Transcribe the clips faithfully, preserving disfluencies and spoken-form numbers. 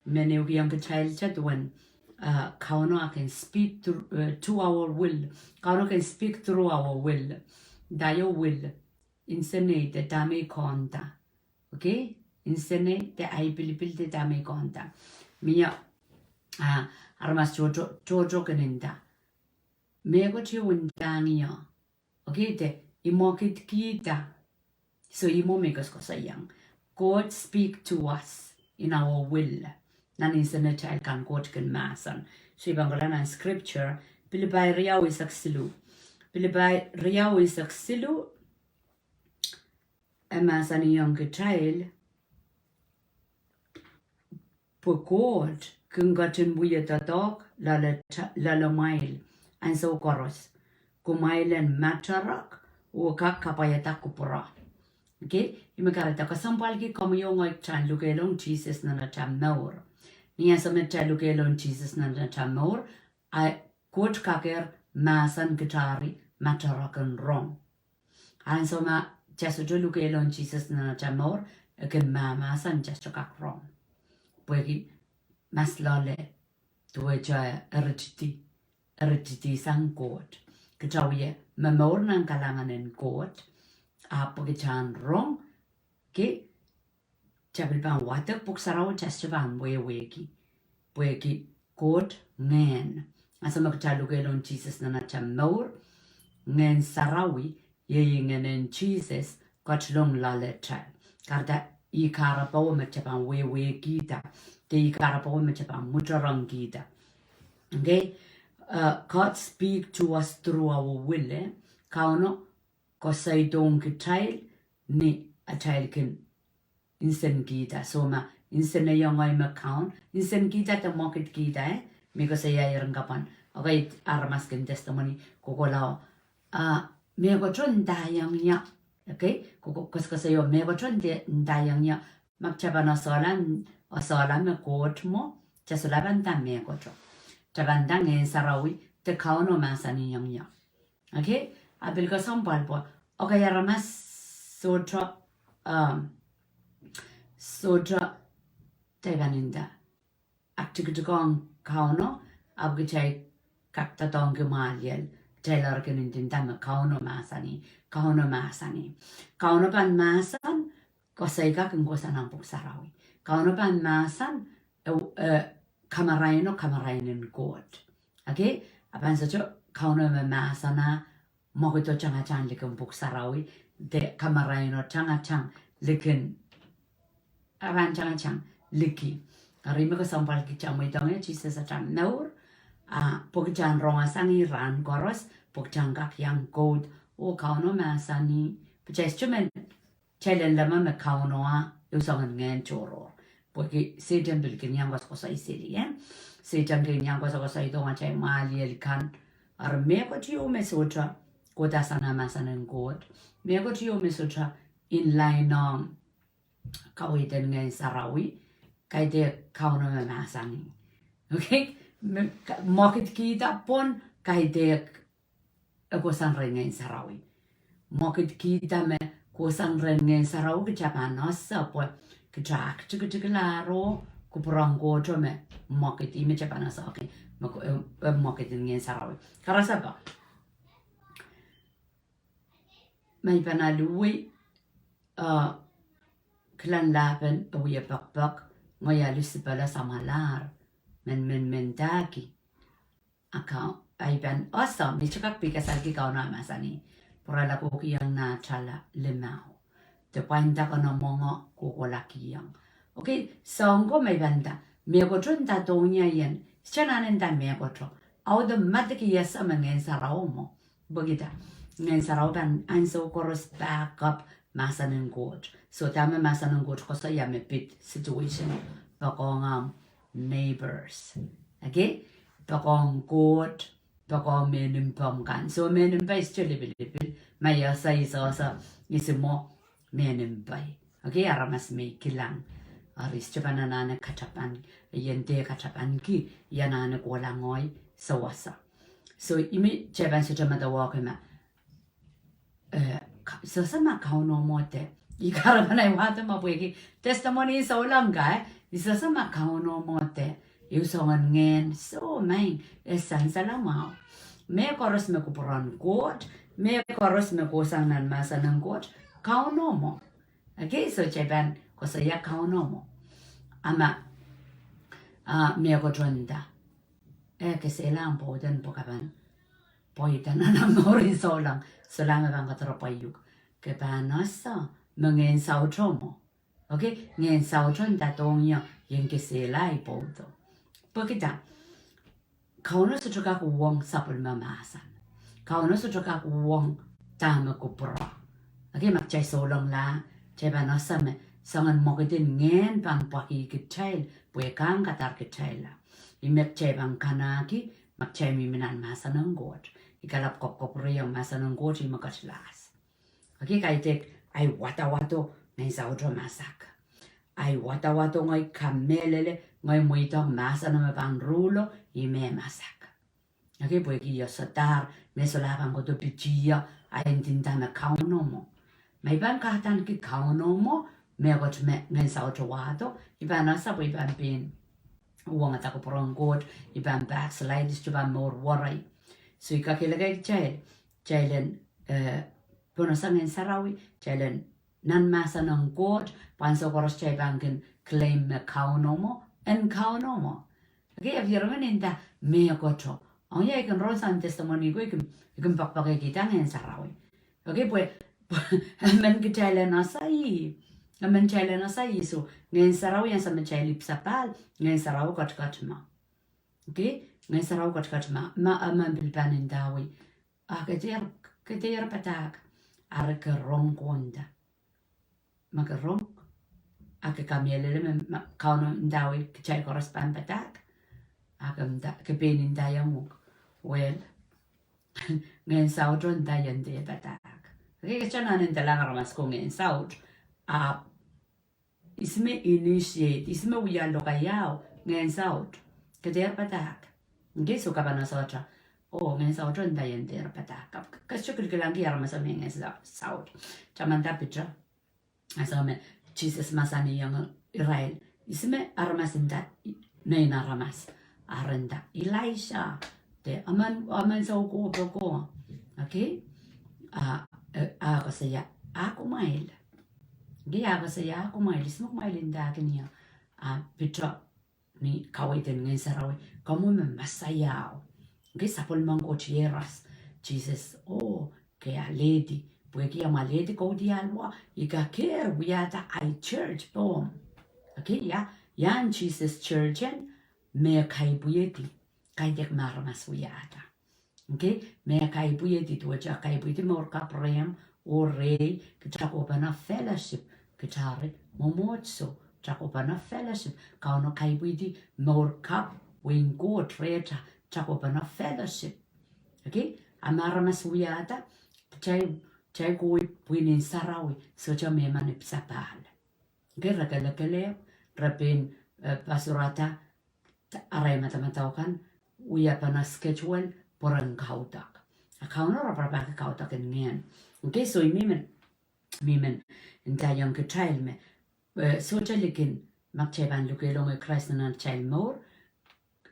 Men ehukiong kitail te duwen, uh, Kauno a kin speak through, uh, to our will. Kauno kin speak through our will. Daio will. Nsenei de dahme I konda. Okay? Nsenei de ahi pilipil de dahme I konda. Mie, ah, aramas tohto, tohto kin nda, mehkot ieu ndahng ie. Okay, de I mwekidkihda. So I mwo me I koasoakoasoiaiong. God speak to us in our will. Nan nsenatail kan Koht kin mahsen. So I pahn kohla nan scripture, Pilipai riau eisek siluh. Pilipai riau eisek siluh, e mahsanihong kitail, pwe Koht kin ketin wia doadoahk loale ta-, loalamwail ahnsou koaros, kumwail en materek oh kak kapwaiada kupwure. Okay, ih me kahrehda kesempwalki komwi oh ngehi kitail en lukehlong Sises nan atail mour. Ni ansou me kitail lukehlong Sises nan atail mour, a Koht kakehr mahsen kitail eri materek en rong. Ansou ma kitail sohte lukehlong Sises nan atail mour, e kin mahmahsen kitail sohte kak rong. Pwehki mahs loale, duwehte e ritidi, e ritidi sang Koht. Kitail wie momour nan kalahngan en Koht, ahpw kitail en rong, okay, kitail pil pahn wadek Pwuhk Sarawi, kitail sohte pahn wehwehki. Pwehki Koht Ngehn. Ansou me kitail lukehlong Sises nan atail mour, Ngehn Sarawi, iei Ngehnen Sises, ketilong loalatail. Kahrehda ih kahrepe me kitail pahn wehwehkihda, de ih kahrepe me kitail pahn mwuterengkihda. Okay? Uh, God speak to us through our will, eh? Kauno koasoidohng kitail ni atail kin nsenkihda. So ma nsenehiong ngehi me Kaun, nsenkihda de mwekidkihda, eh? Me koasoia iren kapwan, okay, aramas kin testimony, kohkohla, ah, mehkot ndaiong ie. Okay? Kohkohla, koasoakoasoio mehkot nda-, ndaiong ie. Ma kitail pahn esehla, esehla me Koht mwo, kitail solahr pahn nda mehkot. Kitail pahn nda Ngehn Sarawi, de Kauno mahsanihong ie. Okay? A pil kesempwal pwe, okay, aramas sohte, um, sohte, kitail pahn nda, aktikitik ong Kauno, ahpw kitail kak doadoahngki mwahliel, kitail eri kin nda me Kauno mahsanih, Kauno mahsanih. Kauno pahn mahsen, koasoi kak kin kohsang nan Pwuhk Sarawi. Kauno pahn mahsen, eh, eh, kamaraino, kamarain en Koht. Okay? A pahn sohte Kauno me mahsen a mwekido tangatang likin Pwuhk Sarawi, de kamaraino tangatang likin, a pahn tangatang liki. Eri me kesempwalki kitail mweidohng Sises atail mour, ah, pwe kitail en rong sang ih rahn koaros, pwe kitail en kak iang koud, oh Kauno mahsanih, pwe kitail sohte men kitail en leme me Kauno ah ehu soangen ngehn tohrohr. Pwehki Sehdan pil kin iang koasokoasoi seli, eh? Sehdan kin iang koasokoasoidohng atail mwahliel kan. Eri mehkot ieu me sohte kohdo sang mahsen en Koht, mehkot ieu me sohte in line ong kaweid en Ngehn Sarawi, kaidehk Kauno me mahsanih. Okay? Me, ka-, mwekidkihda pwon kaidehk e kohsang rehn Ngehn Sarawi. Mwekidkihda me kohsang rehn Ngehn Sarawi kitail pahn ese pwe kitail aktikitikla oh kupwuren Koht me mwekid, ih me kitail pahn ese, okay, me ko-, eh, eh, mwekid en Ngehn Sarawi. Karasepe. Ma I pahn alu wei, uh, kilang lahpen e wie pekpek, ngehi alu sipala samwalahr, men, men, mendahki. A ka, I pahn ese, me I kak pil kasalki Kauno mahsanih, pwurala kohkihong nah tala limau. De pwainda kano mwenge kohkohlakihong. Okay, soang ko me I pahn nda, mehkot ndadohng ie ien, sohte anahne nda mehkot. Audehdeki ese me Ngehn Sarawi mwo. Pwehki dah, Ngehn Sarawi pahn ansou koaros back up mahsen en Koht. So dahme mahsen en Koht koasoia me pid situation, poakohng ahmw neighbors. Okay? Poakohng Koht, poakohng mehn impomw kan. So mehn impe I sohte lipilipil, ma I ese, I sohte, I sohte mwo mehn impe. Okay, aramas me I kilang. Eri I sohte pahn anahne katapan, I en dehr katapanki, I anahne kohla ngehi sewese. So ih me kitail pahn sohte medewe me, eh, ka-, sewese ma Kauno mwo de, I kahrepen ahi wahdo mwo pwehki testimony souleng kan, I sehse ma Kauno mwo de. Ehu soangen ngehn, soh, maing, e sansal mwahu. Mehkoaros me kupwuren Koht, mehkoaros me kohsang nan mahsen en Koht, Kauno mwo. Okay, so kitail pahn koasoia Kauno mwo. A ma, a, mehkoaros nda. E kesehla pwouden pwukapan. Pwoiden nan mour en souleng, souleng me pahn kadiropwe uhk. Ke pahn ese, me ngehn saut mwo. Okay, ngehn saut nda dohng ie, ien kesehla ahi pwoudo. Pwehki dah, Kauno sohte kak uhwong sapwellime mahsen. Kauno sohte kak uhwong dahme kupwure. Okay, ma kitail souleng la, kitail pahn ese me, soangen mwekid en ngehn pahn pwakih kitail, pwe kang kadar kitail la. Ih me kitail pahn kanahki, ma kitail mihmi nan mahsen en Koht. I kalap kapwkapwurehiong mahsen en Koht, ih me ketlahs. Okay, kaidehk ahi wadawado ngehn saut masak. Ahi wadawado ngehi kamehlele, ngehi mweidohng mahsen me pahn ruhlo, ih me masak. Okay, pwehki ih sohte, me solahr pahn kohdo pitih, a e ndinda me Kauno mwo. Ma I pahn kahdaneki Kauno mwo, mehkot me ngehn saut wahdo, I pahn ese pwe I pahn pein uhwongada kupwuren Koht, I pahn backslide, I sohte pahn mour werei. So I kakehlaka kitail, kitail en, eh, pwonehsang Ngehn Sarawi, kitail en nan mahsen en Koht, pwe ansou koaros kitail pahn kin claim me Kauno mwo, en Kauno mwo. Okay, e pil emen nda mehkoaros. Ong ia I kin rong sang testimony ko, I kin, I kin poakpoakehkihda Ngehn Sarawi. Okay, pwe, emen kitail en ese ih. Emen kitail en ese ih, so, Ngehn Sarawi ansou me kitail ipwsapahl, Ngehn Sarawi ketiket ma. Okay, Ngehn Sarawi ketiket ma, ma, emen pil pahn ndawei. A ke dehr, ke dehr padahk, a re ke rong konda. Ma ke rong, a ke kamehlele me, ma, Kauno ndawei kitail koaros pahn padahk, a ke nda, ke pein ndaiong uhk. Well, ngehn saut nda ien dehr padahk. Okay, ke sohte nan ndahla aramas ko ngehn saut, a ihs me initiate, ihs me wia lokaiao, ngehn saut. Ke dehr padahk. Okay, so ke pahn ese, oh, ngehn saut nda ien dehr padahk. Ke sohte kilkilang ki aramas me ngehn sa-, saut. Tamanda Piter. Ansou me Sises mahsanihong irail, ihs me aramas nda, i-, nein aramas. A re nda Elaisa, de emen, emen soukohp ko. Okay? A, e, a koasoia, a kumwail. Okay, a koasoia, a kumwail, ihs me kumwail ndahkin ie. A Piter ni kaweid en Ngehn Sarawi, komwi me Mesaiao. Okay, sapwellimen Koht ieras. Sises, oh, ke alehdi. Pwehki a ma alehdi kaudiahl wa, I kakehr wiahda ahi church pohmw. Okay, ia, ian Sises church en me kaipwihdi. Kaidehk me aramas wiahda. Okay, me kaipwihdi, duwehte kaipwihdi mour kapw rehmw, oh rehi, kitail kohpene fellowship, kitail eri mwomwohdiso, kitail kohpene fellowship, Kauno kaipwihdi mour kapw, wehin Koht rehtail, kitail kohpene fellowship. Okay, a ma aramas wiahda, kitail, kitail kohwei pwihn en sarawi, sohte me emen ipwsapahl. Okay, re kelekele, re pein, eh, pasurada, arail madamadau kan, wiahpene schedule, pwe ren kaudok. A Kauno raparapahki kaudok en ngehn. Okay, so I men, I men, ndaiong kitail me, eh, sohte likin, ma kitail pahn lukehlong Krais nan atail mour,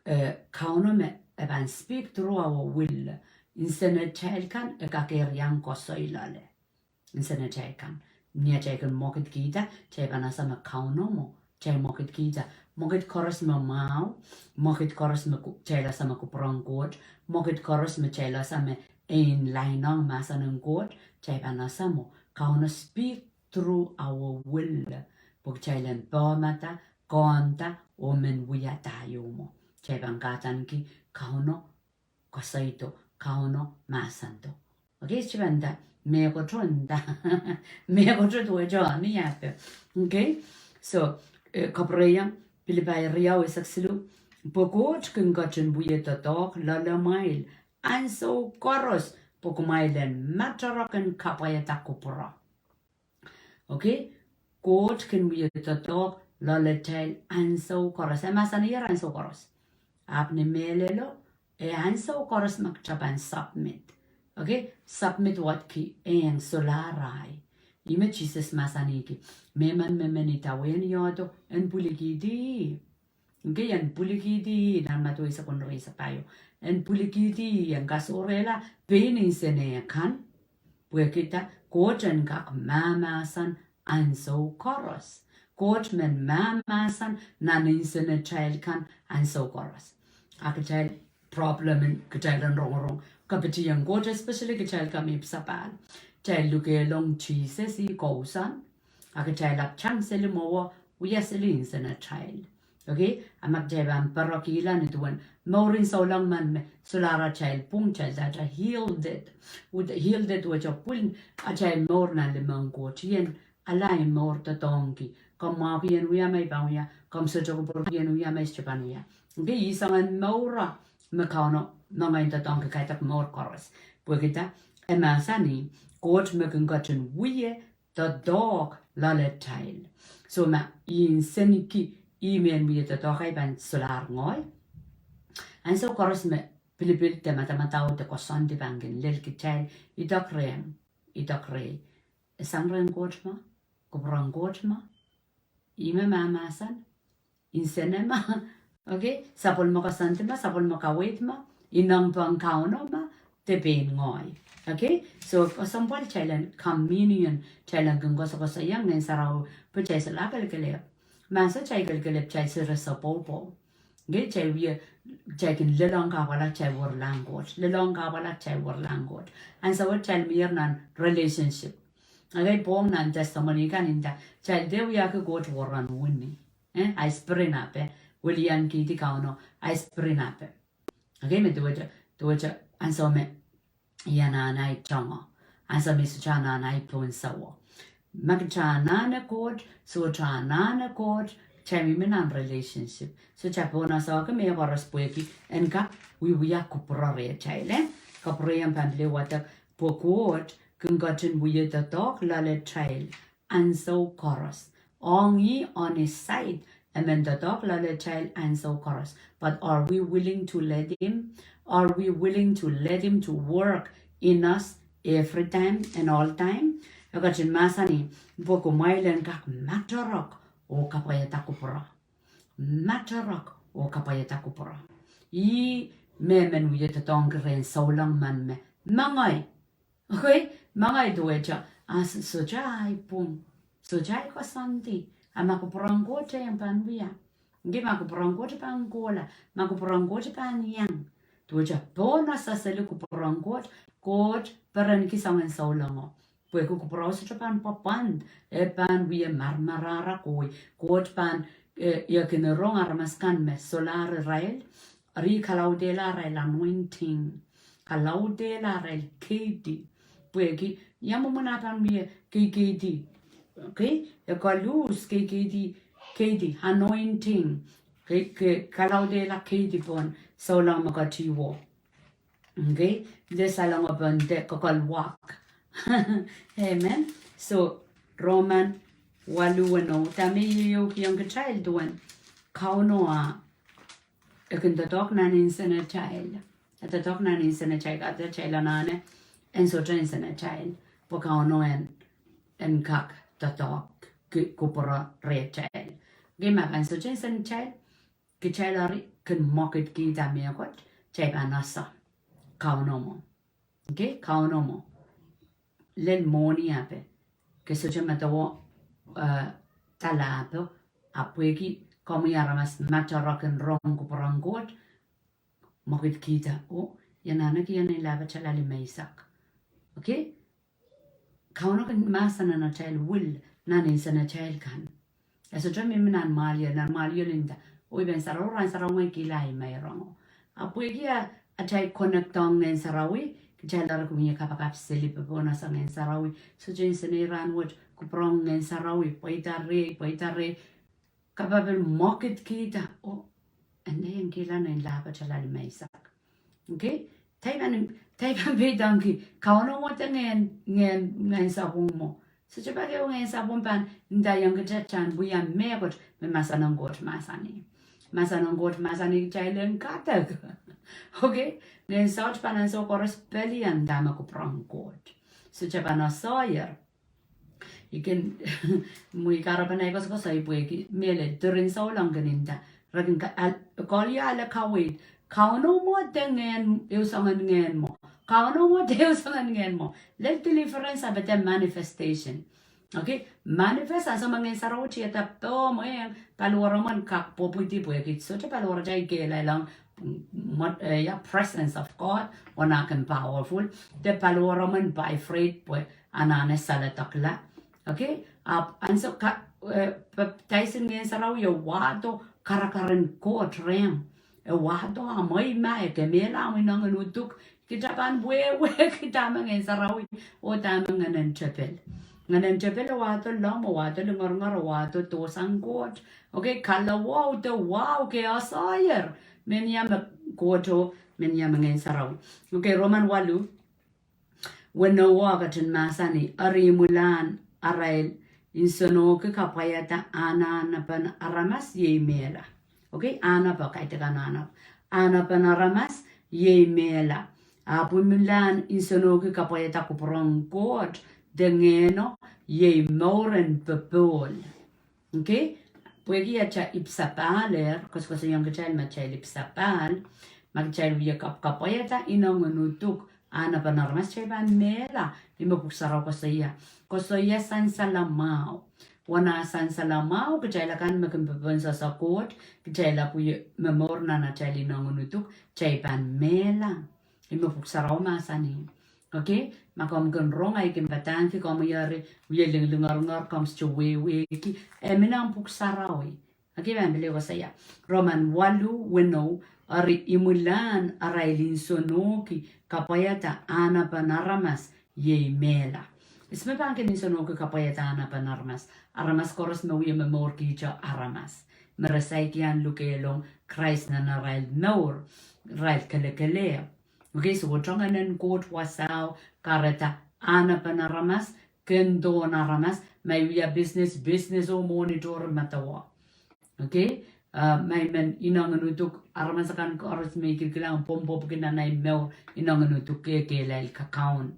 eh, Kauno me, e pahn speak through our will. Nsenatail kan, e kakehr iang koasoi loale. Nsenatail kan. Ni atail kin mwekidkihda, kitail pahn ese me Kauno mwo, kitail mwekidkihda. Mwekid koaros me mwahu, mwekid koaros me ku-, kitail ese me kupwuren Koht, mwekid koaros me kitail ese me e in lainong mahsen en Koht, kitail pahn ese mwo, Kauno speak through our will. Pwe kitail en pehmada, kohnda, oh men wiahda ieu mwo. Kitail pahn kahdaneki Kauno koasoido, Kauno mahsendo. Okay, kitail pahn nda, mehkoaros nda, mehkoaros duwehte ni ape. Okay, so, eh, kapwurehiong, Pilipai riau eisek siluh, pwe Koht kin ketin wie doadoahk loalamwail, ansou koaros, pwe kumwail en matorok en kapwaiada kupwuro. Okay? Koht kin wie doadoahk loalatail ansou koaros. E mahsaniher ansou koaros. Ahpw ni mehlelo, e ansou koaros me kitail pahn submit. Okay? Submit wadki ehng solahr ahi. Ih me Sises mahsanihki, mehmen me men idawehn iodo, en pwilikihdi ih. Ngehi, en pwilikihdi ih, nan Madiu eisek weneu, eisek pahieu. En pwilikihdi ih, en kasohrehla pein insenei kan. Pwehki dah? Koht en kak mahmahsen ansou koaros. Koht men mahmahsen nan insenatail kan ansou koaros. A kitail problem en kitail en rongorong kapitieng Koht, especially kitail kemehpw sapahl. Kitail lukehlong Sises ih kousoan, a kitail ahpw tang seli mwowe, wia seli insenatail. Okay, a ma kitail pahn poarokihla ni duwen mourin souleng men me solahr atail pwung, kitail dahte yielded. Wet yielded wet pwil atail mour nan limen Koht, ien ala ei mour doadoahngki. Komw mwahuki ien wia me I pahn wia, komw sohte kupwurki ien wia me I sohte pahn wia. Okay, ih soangen mour me Kauno mengei en doadoahngki kaidehk mour koaros. Pwehki dah? E mahsanih, Koht me kin ketin wie doadoahk loalatail. So ma I insenki ih me en wie doadoahk, I pahn solahr ngehi. Ansou koaros me pilipil de madamadau de koasoandi pahn kin lel kitail, idek rehmw, idek rehi. E sang rehn Koht me? Kupwuren Koht me? Ih me mahmahsen? Insene me? Okay, sapwellime koasoandi me, sapwellime kaweid me, ineng pohn Kauno me, de pein ngehi. Okay, so kesempwal kitail en communion, kitail en kin koasokoasoia Ngehn Sarawi, pwe kitail solahr kelekelehpw. Mahso kitail kelekelehpw, kitail seri sapwopwo. Ngehi, kitail wie, kitail kin lelohng kahpwal kitail werlahng Koht, lelohng kahpwal kitail werlahng Koht. Ansou wet kitail mie nan relationship. Okay, pwong nan testimony kan nda, kitail dehr wiahki Koht weren wini. Eh, I spring ape, wilian kihdi Kauno, I spring ape. Okay, me duwehte, duwehte ansou me I anahne ai tongo, ansou me I sohte anahne ai pohnsawo. Ma kitail anahne Koht, sohte anahne Koht, kitail mihmi nan relationship. So kitail pahn ese ki me koaros pwehki en kak wiewia kupwuro rehtail, eh? Kapwurehiong pahn pil wadek, pwe Koht kin ketin wie doadoahk loalatail ansou koaros. Ong ih, on his side, e men doadoahk loalatail ansou koaros. But are we willing to let him? Are we willing to let him to work in us every time and all time? E ketin mahsanih, pwe kumwail en kak matorok oh kapwaiada kupwuro. Matorok oh kapwaiada kupwuro. Ih me men wie doadoahngki rehn souleng men me, mengei. Okay, mengei duwehte, a s-, sohte ai pwung, sohte ai koasoandi, a ma kupwuren Koht e pahn wia. Ngehi, ma kupwuren Koht pahn kohla, ma kupwuren Koht pahn iang. Duwehte pahn ese seli kupwuren Koht, Koht perenki soangen soulengo. Pwehki kupwuro sohte pahn pwapwand, e pahn wie marmarahra koi. Koht pahn, eh, kin rong aramas kan me solahr irail, eri kalaudehla arail anointing. Kalaudehla arail keidi. Pwehki ia mwomwen ah pahn wie keikeidi. Okay? E koluhs keikeidi, keidi, anointing. Ke, ke kalaudehla keidi pohn souleng me ketihwo. Okay? De salongo pohn de kokolwak. Amen. So, Roman waluh weneu, dahme I ehukihong kitail duwen Kauno ah, e kin doadoahk nan insenatail. E doadoahk nan insenatail, kahrehda kitail anahne en sohte insenatail, pwe Kauno en, en kak doadoahk ki-, kupwuro rehtail. Okay, ma pahn sohte insenatail, kitail eri kin mwekidkihda mehkot, kitail pahn ese Kauno mwo. Okay, Kauno mwo. Lel mwohni ape. Ke sohte medewe, eh, dalahpo, a pwehki komwi aramas matorok en rong kupwuren Koht, mwekidkihda, oh, I anahne kihong nein lahpo talali meisak. Okay? Kauno kin mahsen nan atail will, nan insenatail kan. E sohte mihmi nan mwahliel, nan mwahliel nda, oh, I pahn sarawi, rahn sarawi ngehi kihla ahi meirongo. A pwehki a, atail connect ong Ngehn Sarawi, kitail eri kin wie kapakap seli pwe pohn ese Ngehn Sarawi. Sohte insenei rahnwet, kupwurong Ngehn Sarawi, pweida rehi, pweida rehi. Kapapil mwekidkihda, oh, e nda I en kihla nein lahpo talali meisak. Okay? Kitail pahn, kitail pahn peidohngki, Kauno wadek ngehn, ngehn, ngehn sapwung mwo. Sohte pak ehu ngehn sapwung pahn ndaiong kitail kitail en wia mehkot me mahsen en Koht mahsanih. Mahsen en Koht mahsanih kitail en kadek. Okay? Ngehn saut pahn ansou koaros pelian dahme kupwuren Koht. Sohte pahn asoier. I kin, mwi kahrepen ahi koasokoasoi pwehki mehlel, diren souleng kin nda. Re kin ka-, al-, koalia ale kaweid. Kauno mwo de ngehn, ehu soangen ngehn mwo. Kauno mwo de ehu soangen ngehn mwo. Lel deliverance ahpw de manifestation. Okay, manifest ansou me Ngehn Sarawi tiada pwe mwein paliwaromwen kak pwopwidi pwehki sohte paliwaratail kehlail ong, mm, mot-, eh, ia, presence of God, oh nah kin powerful. De paliwaromwen by faith pwe anahne saledekla. Okay, ahpw ansou ka, eh, baptize en Ngehn Sarawi e wahdo karakar en Koht rehmw. E wahdo ahmw ei, ma e kemehla ahmw ineng en uduk, kita pahn wehwehki dahme Ngehn Sarawi, oh dahme Ngehn en Tepel. Ngehn en Tepel e wahdo loalomw, e wahdo lingeringer, e wahdo dohsang Koht. Okay, kalowo de wahu ke asoier. Menia me Koht oh menia me Ngehn Sarawi. Okay, Roman waluh, weneu, e ketin mahsanih, eri imwilahn arail nsenohki kapwaiada ahnepen aramas iei mehla. Okay, ahnepe, kaidehn ahnepe. Ahnepen aramas iei mehla. Ahpw imwilahn nsenohki kapwaiada kupwuren Koht de Ngehno iei mour en popohl. Okay? Pwehki atail ipwsapahl ehr, koasokoasoiong kitail ma atail ipwsapahl, ma kitail wie kap-, kapwaiada ineng en uduk ahnepen aramas, atail pahn mehla. Ih me Pwuhk Sarawi koasoia. Koasoia sansal mwahu. Wana sansal mwahu, kitail akan me kin popohn sasa Koht, kitail ahpw wie momour nan atail ineng en uduk, atail pahn mehla. Ih me Pwuhk Sarawi mahsanih. Okay, ma komw kin rong ahi kin padahngki komwi eri wie linglingeringer, komw sohte wehwehki, e mi nan Pwuhk Sarawi. Okay, ma pil koasoia. Roman waluh weneu, eri imwilahn arail nsenohki kapwaiada ahnepen aramas iei mehla. Ihs me pahn kin nsenohki kapwaiada ahnepen aramas? Aramas koaros me wie momourkihte aramas. Me re saikinte lukehlong Krais nan arail mour, arail kelekelehpw. Okay, soh, sohte Ngehn en Koht wasao kahrehda ahnepen aramas, kendohn aramas, ma I wia business, business oh mwohni tohr medewe. Okay, ah, ma I men ineng en uduk, aramas akan koaros me I kilkilang pwopwopwki nan ahi mour, ineng en uduk ke kehlail kakaun.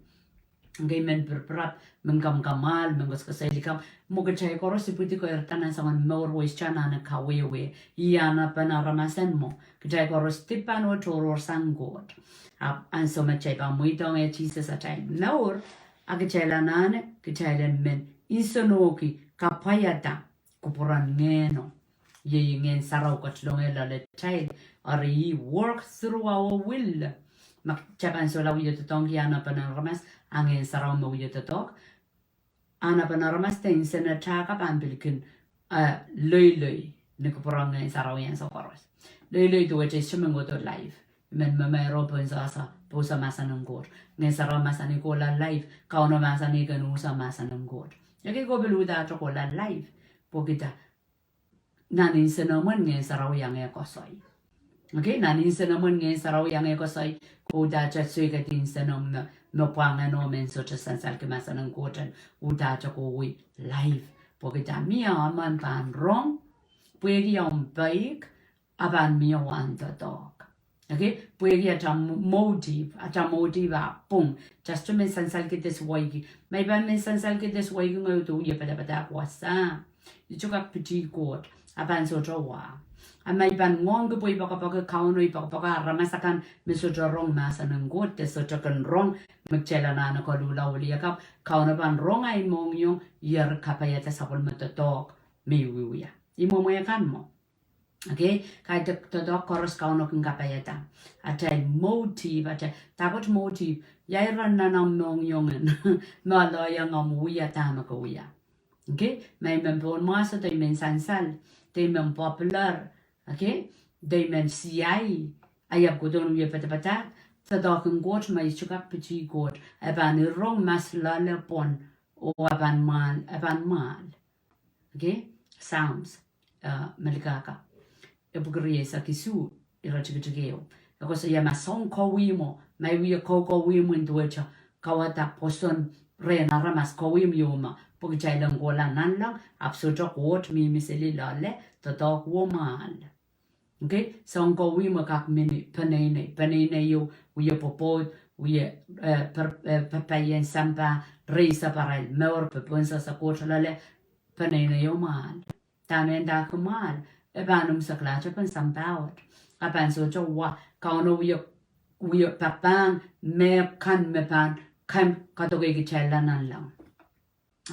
Okay, I men pirpirap, I men kamwakamwahl, I men koasokoasoia likamw, mwo kitail koaros ipwidi koirda nan soangen mour wet, anahne kawehwe, ih ahnepen aramas en mwo, kitail koaros dipan oh tohrohrsang Koht. Ahpw ansou me kitail pahn mweidohng eh Sises atail mour, a kitail anahne, kitail en men nsenohki kapwaiada kupwuren Ngehno. Iei Ngehn Sarawi ketilong loaletail, eri ih work through our will. Ma kitail pahn solahr wie doadoahngki ahnepen aramas, a Ngehn Sarawi me wie doadoahk, ahnepen aramas de nsenatail ka pahn pil kin, eh, loiloi ni kupwuren Ngehn Sarawi ansou koaros. Loiloi duwehte I sohte men kohdo live. I men mamairo pohn sasa, pousa mahsen en Koht. Ngehn Sarawi mahsanih kohla live, Kauno mahsanih ken usa mahsen en Koht. Okay, ko pil uhdahte kohla live. Pwehki dah? Nan nsenomwen Ngehn Sarawi iang eh koasoi. Okay, nan nsenomwen Ngehn Sarawi iang eh koasoi, ke uhdahte soikedi nsenomw me, me pwangeno, men sohte sansalki mahsen en Koht en uhdahte kohwei live. Pwehki dah? Mie emen pahn rong, pwehki omw peik, a pahn mie wahn doadoahk. Okay, pwehki atail mo-, motive, atail motive a pwung, just to men sansalki de suweiki. Ma I pahn men sansalki de suweiki, ngehi uhd wie padapadahk wasa. I sohte kak pitih Koht, a pahn sohte wa. A ma I pahn ngoangki pwe I poakepoake Kauno, I poakepoake aramas akan me sohte rong mahsen en Koht, de sohte kin rong, me kitail anahne koluhla oh liakapw, Kauno pahn rong ahi mohngiong, ih eri kapaiada sapwellime doadoahk me I wiewia. Ih mwomwe kan mwo. Okay, kaidehn doadoahk koaros Kauno kin kapaiada. Atail motive, atail, dahkot motive, ia iren nan omw mohngiong en, me loaiong omw wia dahme ke wia. Okay, ma I men pohnmwahso, de I men sansal, de I men popular, okay, de I men siai, a I ahpw kohdohn wie padapadahk, doadoahk en Koht me I sohte kak pitih Koht, e pahn irong mas loale pwon, oh e pahn mwahl, e pahn mwahl. Okay, Psalms, uh, Melkahka epwiki rieisek isuh, iretikitik ehu. E koasoia ma soun kawihmwo, ma I wie kaukawihmw en duwehte kauwada pwoson rehn aramas, kawihmw ieu me pwe kitail en kohla nanleng, ahpw sohte Koht, mihmi seli loale, doadoahk wet mwahl. Okay, soun kawihmwo kak mihmi peneinei, peneinei ieu wie pwopwoud, wie, eh, per-, eh, pepeien sampah, raise up arail mour, pohn sasa Koht loale, peneinei o mwahl. Dahme ndahki mwahl? E pahn umwseklahte pohn sampah wet. A pahn sohte wa, Kauno wie, wie papahng mehkan me pahn, kan kadoke kitail nanleng.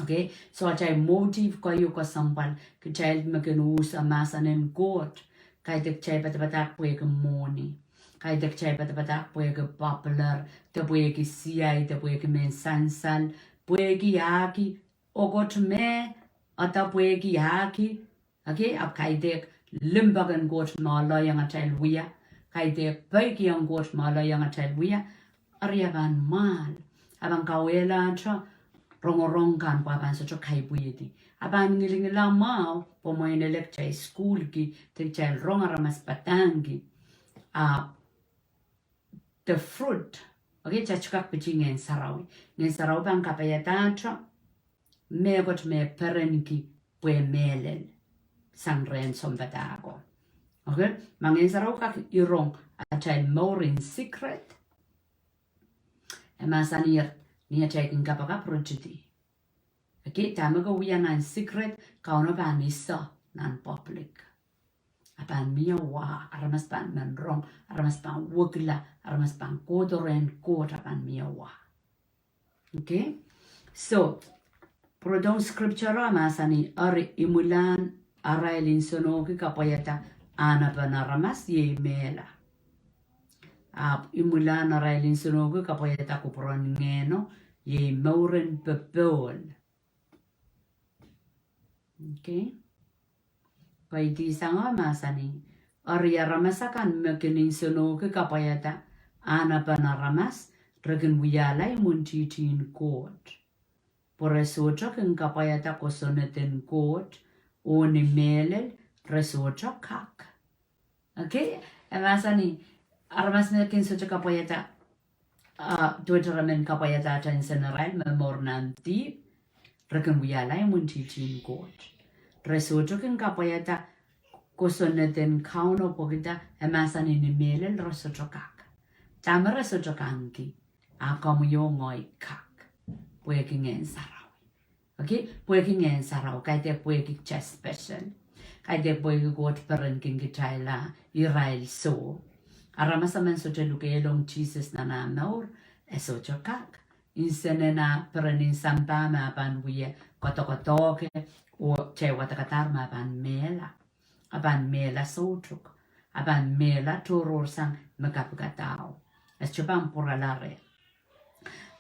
Okay, so atail motive keieu kesempwal, kitail me kin usa mahsen en Koht. Kaidehk kitail padapadahk pwehki mwohni. Kaidehk kitail padapadahk pwehki popular, de pwehki siai, de pwehki mehn sansal, pwehki ahki, oh Koht me, ada pwehki ahki, okay, ahpw kaidehk limpoak en Koht me loieng atail wia, kaidehk peikiong Koht me loieng atail wia, eri a pahn mwahl, a pahn kauwehlahte rongorong kan pwe a pahn sohte kaipwidi. A pahn ngilngila mwahu, pwe mwein ele kitail sukuhlki, de kitail rong aramas padahngki. Ah, the fruit. Okay, kitail kak piti Ngehn Sarawi. Ngehn Sarawi pahn kapaiadahte mehkot me perenki pwe mehlel sang rehn sounpadahko. Okay, ma Ngehn Sarawi kak irong atail mour in secret, e mahsanih ni atail kin kapakap ritidi. Okay, dahme ke wia nan secret, Kauno pahn ese nan public. A pahn mie wa, aramas pahn men rong, aramas pahn wekila, aramas pahn kohdo rehn Koht, a pahn mie wa. Okay? So, pwurodohng scripture a mahsanih, eri imwilahn arail nsenohki kapwaiada ahnepen aramas iei mehla. Ahpw imwilahn arail nsenohki kapwaiada kupwuren Ngehno iei mouren popohl. Okay. Kaidehk sang a mahsanih, eri aramas akan me kin nsenohki kapwaiada ahnepen aramas, re kin wiahla imwintihtin Koht. Pwe re sohte kin kapwaiada kosonned en Koht, oh ni mehlel re sohte kak. Okay, e mahsanih, aramas me kin sohte kapwaiada, ah, duwehte re men kapwaiada atail nsenarail me mour nan dihp, re kin wiahla imwintihtin Koht. Re sohte kin kapwaiada kosonned en Kauno pwehki e mahsanih ni mehlel re sohte kak. Dahme re sohte kak ki? A komwi oh ngehi kak. Pwehki Ngehn Sarawi. Okay, pwehki Ngehn Sarawi, kaidehk pwehki kitail special. Kaidehk pwehki Koht perenki kitail a irail soh. Aramas emen sohte lukehlong Sises nan ah mour, e sohte kak. Nsenen ah perenin sampah me a pahn wie koadokoadohke, oh kitail wadekadahr me a pahn mehla. A pahn mehla soutuk. A pahn mehla tohrohrsang me kapikada. E sohte pahn pwurala reh.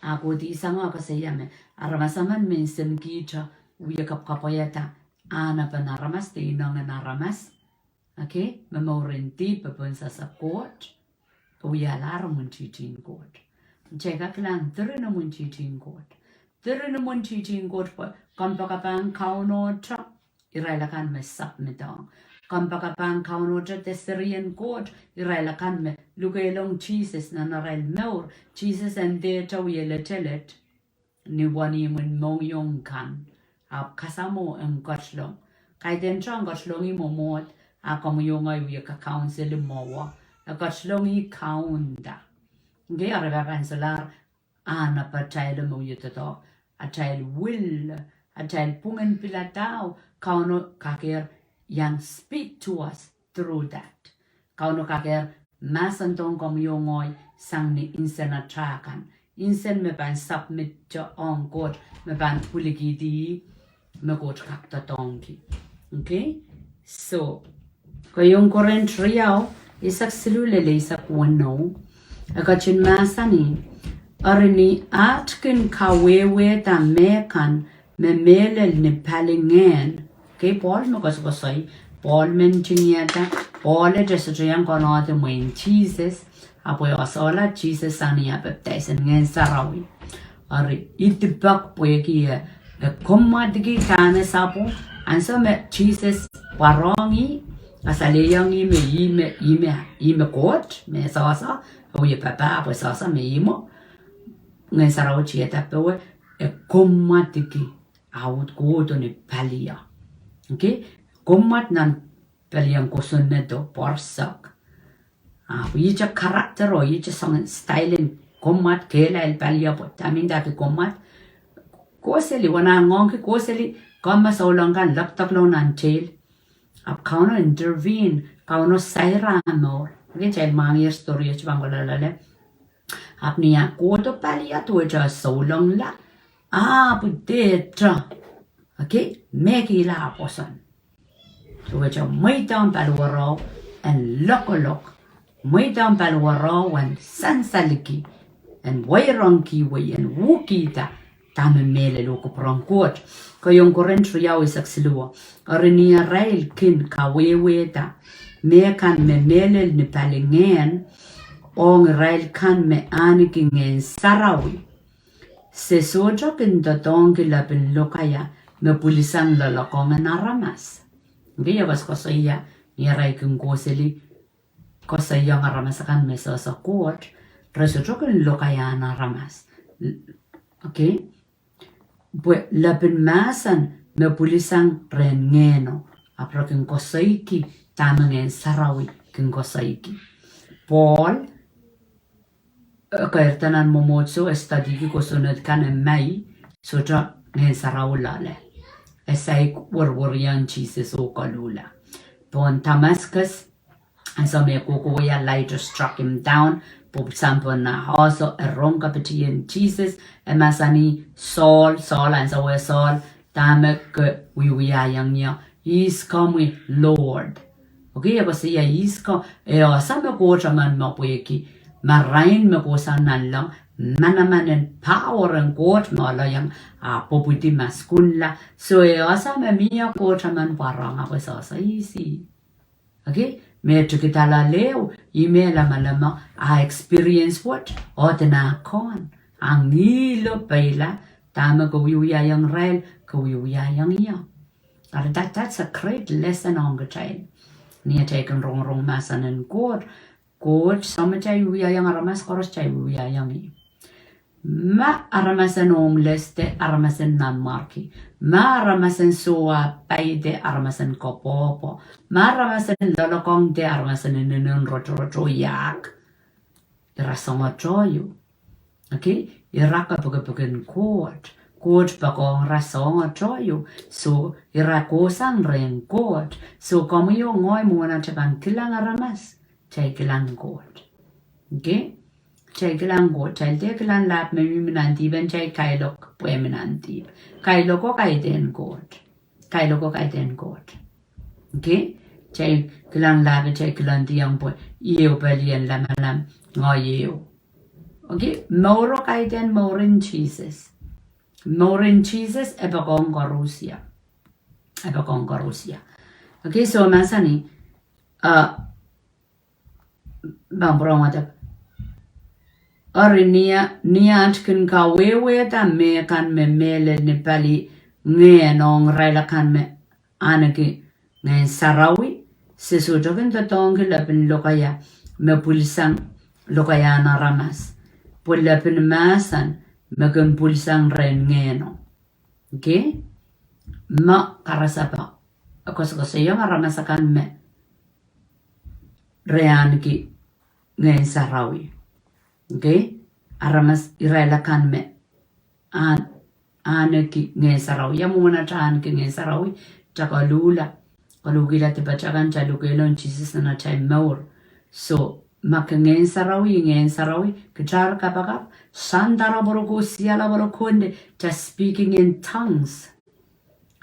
A kohdihsang a koasoia me aramas emen me nsenkihte wie kapwaiada ahnepen aramas de inengen aramas. Okay, me mouren dihp pohn sasa Koht, e wialahr imwintihtin Koht. Kitail kak kilang diren imwintihtin Koht. Diren imwintihtin Koht pwe kompoakepahn Kaunohte irail akan me submitohng. Kompoakepahn Kaunohte de serien Koht irail akan me lukehlong Sises nan arail mour. Sises en dehte wie letelet ni wenihmw en mohngiong kan, ahpw kasamwo en ketilong. Kaidehn tohn ketilong ih mwomwohd, a komwi oh ngehi wie kakaun seli mwowe, e ketilong ih kaunda. Okay, eri pahn solahr ahnepe atail me wie doadoahk, atail will, atail pwungen pilada, Kauno kakehr iang speak to us through that. Kauno kakehr mahsandohng komwi oh ngehi sang ni nsen atail kan. Nsen me pahn submit ong Koht, me pahn pwilikihdi me Koht kak doadoahngki. Okay? So, keieun Korint riau, eisek siluh lel eisek weneu, e ketin mahsanih, eri ni aht kin kawehwehda mehkan me mehlel ni palingehn. Okay, Pohl me koasokoasoi, Pohl me ntingihada, Pohl e sohte iang konohdi mwehin Sises, ahpw e esehla Sises sang ni ah papidaisen Ngehn Sarawi. Eri idipek pwehki e, e kommwadiki dahme sapwung, ansou me Sises pwarohng ih, kasalehiong ih me, ih me, ih me, ih me Koht me sehse, e wie papah pwe sehse me ih mwo, Ngehn Sarawi tiada powe, e kommwadiki, a uhd kohdo ni palio. Okay? Kommwad nan palien kosonnedo, pwoarsek. Ahpw ihte character oh ihte soangen style en kommwad kehlail palio pwe dahme ndahki kommwad, Koseli, wana ngoangki koseli, komw me souleng kan lokdoklo nan teil. Ahpw Kauno intervene, Kauno sair ah mour. Okei, kitail mwahngih story wet pahn kohla loale. Ahpw ni ah kohdo pali ah duwehte souleng la, ahpw dehte. Okei, mehkihla ah pwoson. Duwehte mweidohng paliwaro en lokolok. Mweidohng paliwaro en sansalki, en weirongki wei, en uhkihda dahme mehlel oh kupwur en Koht. Keieun Korint riau eisek siluh. Eri ni arail kin kawehwehda mehkan me mehlel ni pali ngehn, ong irail kan me ahneki Ngehn Sarawi, se sohte kin doadoahngki lepin lokaia me pwilisang loalokong en aramas. Okei, e koasokoasoia, ni arail kin koseli, koasoiong aramas akan me sehse Koht, re sohte kin lokaia en aramas. Okei? Pwe lepin mahsen me pwilisang rehn Ngehno, ahpw re kin koasoiki dahme Ngehn Sarawi kin koasoiki. Pohl, e keirda nan mwomwohdiso, e studyki kosonned kan, e mai, sohte Ngehn Sarawi loale. E saik werweriong Sises oh koluhla. Pohn Damascus, ansou me kohkohwei ah, light struck him down, pwe sampah nah oahso, e rong kapitien Sises, e mahsanih, Saul, Saul, ansou e Saul, dahme ke wiewiahiong ie? Ihs komwi, Lord? Okei, e koasoia ihs komwi, e ese me Koht emen me pwehki marain me kohsang nanleng, manaman en power en Koht me oaloiong, ah pwopwidi maskunla. So e ese me mie Koht emen pwarohng, ahpw e sehse ihs ih. Okei, me tikida loale, ih me lamalam ah experience wet, oh dene Koht, ah ngihlo peila, dahme ke wiewiahiong irail, ke wiewiahiong ie. Eri that, that's a great lesson ong kitail. Ni atail kin rongorong mahsen en Koht, Koht, soh me kitail wiewiahiong aramas koaros, kitail wiewiahiong ih. Ma aramasen homeless de aramasen nanmwarki. Ma aramasen soh ah pai de aramasen koapworopwo. Ma aramasen loalokong de aramasen inenen rotorot oh iahk. Ira soangohte ieu. Okei, ira kepikipik en Koht. Koht poakohng ira soangohte ieu. So ira kohsang rehn Koht. So komwi oh ngehi, mwohn atail pahn kilang aramas, kitail kilang Koht. Okei? Kitail kilang Koht, kitail dehr kilang lahp me mi nan dihp en kitail kailok pwe mi nan dihp. Kailoko kaidehn Koht. Kailoko kaidehn Koht. Okei? Kitail kilang lahp, kitail kilangdiong pwe ih ehu pelien lamalam, ngehi ehu. Okei? Mouro kaidehn mouren Sises. Mouren Sises e poakohng koaros ia. E poakohng koaros ia. Okei, so mahsanih, ah, pahn pwurehng wadek. Eri ni ah, ni aht kin kawehwehda mehkan me mehlel ni pali ngehn ong irail akan me ahneki Ngehn Sarawi, se sohte kin doadoahngki lepin lokaia me pwilisang lokaiahn aramas. Pwe lepin mahsen me kin pwilisang rehn Ngehno. Okei? Ma karasapa, e koasokoasoiong aramas akan me re ahneki Ngehn Sarawi. Okei? Aramas irail akan me ahn-, ahneki Ngehn Sarawi. Ia mwomwen atail ahneki Ngehn Sarawi? Kitail koluhla, koluhkihla dipatail kan, kitail lukehlong Sises nan atail mour. So ma ke Ngehn Sarawi, Ngehn Sarawi, kitail kapakap, sandaraporoku sialaporokonde, kitail speaking in tongues.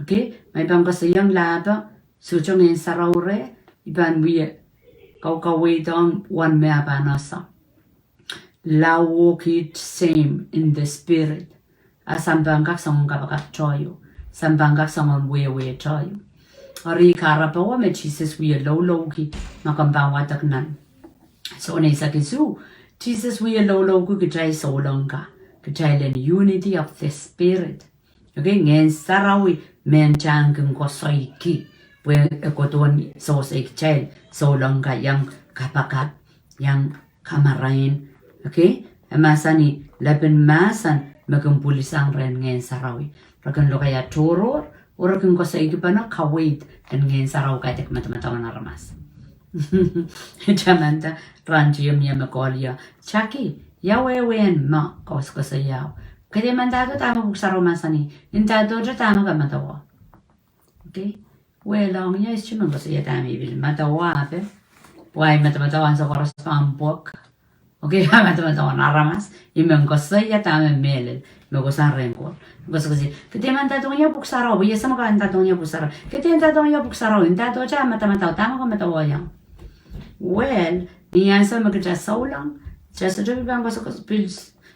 Okei, ma I pahn koasoiong lahpo, sohte Ngehn Sarawi reh, I pahn wie kaukaweidohng uwen me e pahn ese. Lao kit same in the spirit. A sampah kak soangen kapakapte ieu. Sampah kak soangen wehwehte ieu. Eri kahrepe me Sises wie loulou ki, ma komw pahn wadek nan Sohn eisek isuh, Sises wie loulou ki kitail souleng ka, kitail en unity of the spirit. Okei, Ngehn Sarawi me kitail kin koasoiki, pwe e kohdohn sewese kitail souleng ka, iang kapakap, iang kamarain. Okei, e mahsanih, lepin mahsen me kin pwilisang rehn Ngehn Sarawi. Re kin lokaia tohrohr, oh re kin koasoikipene kaweid en Ngehn Sarawi kaidehk madamadau en aramas. Tamanda, rahn teieu mie me kohla, Jackie, ia wehwehn ma koasokoasoia? Ke dehr mendahdo dahme Pwuhk Sarawi mahsanih. Ndahdohte dahme ke medewe. Okay. Well, ong ia, ihs me koasoia dahme I pil medewe ape. Pwe ahi medemedewe ansou koaros pahn pwuhk. Okay, ahi medemedewe aramas. I men koasoia dahme mehlel me kohsang rehn Koht. Koasokoasoia. Ke dehr mendahdo ia Pwuhk Sarawi, pwe ia se me ke mendahdo ia Pwuhk Sarawi. Ke dehr mendahdo ia Pwuhk Sarawi, ndahdohte ahi medemedewe, dahme ke medewe ia. Well, ni ansou me kitail souleng, kitail sohte pil pahn koasokoasoia, pil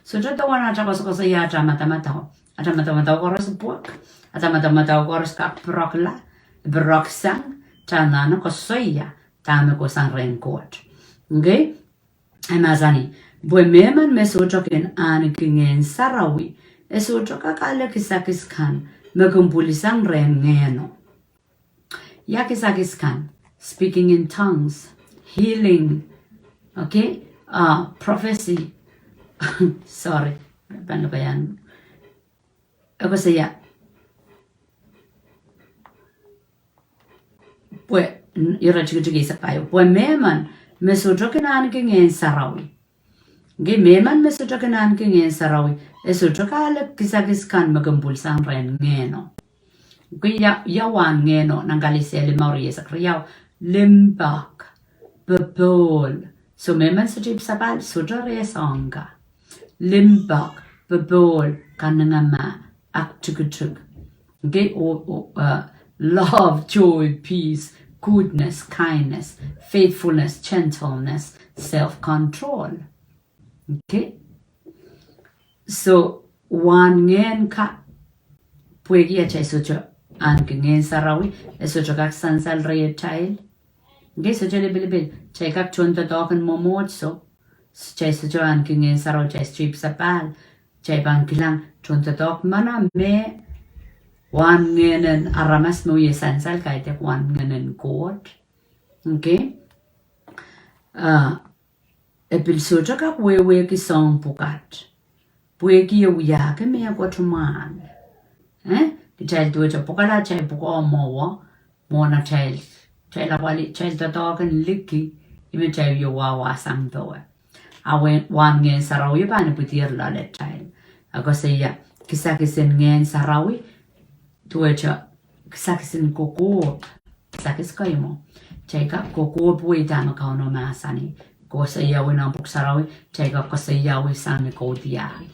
sohte dewen atail koasokoasoia atail medemedewe. Atail medemedewe koaros pwuhk, atail medemedewe koaros kak pirokla, piroksang, atail anahne koasoia dahme kohsang rehn Koht. Okay? E mahsanih, pwe mehmen me sohte kin ahneki Ngehn Sarawi, e sohte kak ale kisakis kan me kin pwilisang rehn Ngehno. Ia kisakis kan, speaking in tongues, healing, okay, uh, prophecy. Sorry, pahn lokaia. E koasoia. Pwe, n-, ire tikitik eisek pahieu. Pwe mehmen me sohte kin ahneki Ngehn Sarawi. Okay, mehmen me sohte kin ahneki Ngehn Sarawi, e sohte kak ale kisakis kan me kin pwilisang rehn Ngehno. Okay, ia, ia wahn ngehno, nan Kalesia limau, ire eisek riau, limpoak, popohl. So mehmen sohte ipwsapahl, sohte reh soahng ka. Limpoak, popohl, kanengamah, aktikitik. Okay, o, o, uh, love, joy, peace, goodness, kindness, faithfulness, gentleness, self-control. Okay? So, wahn ngehn ka, pwehki atail sohte ahneki Ngehn Sarawi, e sohte kak sansal rehtail. Okay, sohte lipilipil, kitail kak tohndoadoahk en mwomwohdiso, kitail sohte ahneki Ngehn Sarawi, kitail sohte ipwsapahl, kitail pahn kilang tohndoadoahk manaman me wahn ngehnen aramas me wie sansal kaidehk wahn ngehnen Koht. Okay? Ah, e pil sohte kak wehwehki soahng pwukat. Pwehki e wiahki mehkot mwahl. Eh? Kitail duwehte pwukala atail pwukoa mwowe, mwohn atail, atail apwalih, atail doadoahk en liki, ih me kitail wie wahwasang powe. A wahn Ngehn Sarawi pahn ipwidier loaletail. E koasoia, kisakisin Ngehn Sarawi, duwehte kisakisin kokohp. Kisakis kei mwo. Kitail kak kokohp wei dahme Kauno mahsanih. Koasoia wei nan Pwuhk Sarawi, kitail kak koasoia wei sang ni kaudiahl.